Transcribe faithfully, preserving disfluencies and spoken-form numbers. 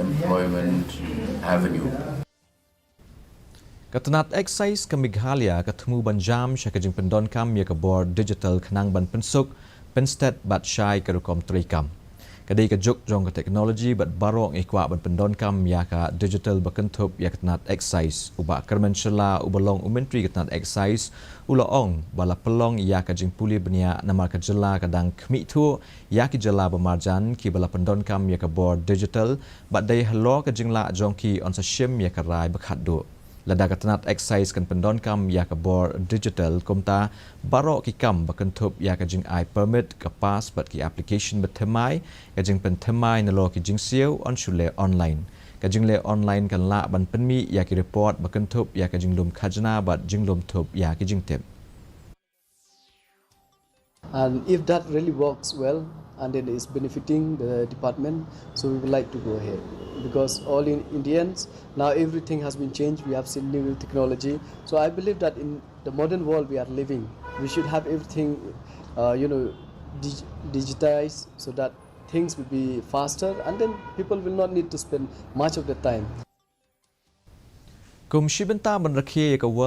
employment avenue. Ka tnat Excise ka Meghalaya ka thmu ban jam sha ka jingpyndonkam ïa ka bor digital khnang ban pynsuk, pynstet bad shai ka rukom treikam. Ka dei ka juk jong ka technology bad baroh ngi kwah ban pyndonkam ïa ka digital ba kynthup ïa ka tnat Excise. U Bah Kyrmen Shylla uba long u Myntri ka tnat Excise u la ong ba la pynlong ïa ka jingpule bniah namar ka jylla ka dang khmih thuh ïa ki jylla ba marjan kiba la pyndonkam ïa ka bor digital bad dei halor ka jinglah jong ki yn sa shim ïa ka rai ba khatduh. Lada ka tnat Excise kan pyndonkam ïa ka bor digital kumta baroh ki kam ba kynthup ïa ka jingai permit, ka pass bad ki application ba thymmai, ka jingpynthymmai nalor ki jingsiew yn shu leh online. Ka jingleh online kan lah ban pynmih ïa ki report ba kynthup ïa ka jinglum khajna bad jinglum thup ïa ki jingtip. And if that really works well and then is benefiting the department, so we would like to go ahead. Because all in Indians, now everything has been changed. We have seen new technology. So I believe that in the modern world we are living, we should have everything, uh, you know, dig- digitized so that things will be faster and then people will not need to spend much of the time. Kum shi bynta ban rakhe ïa ka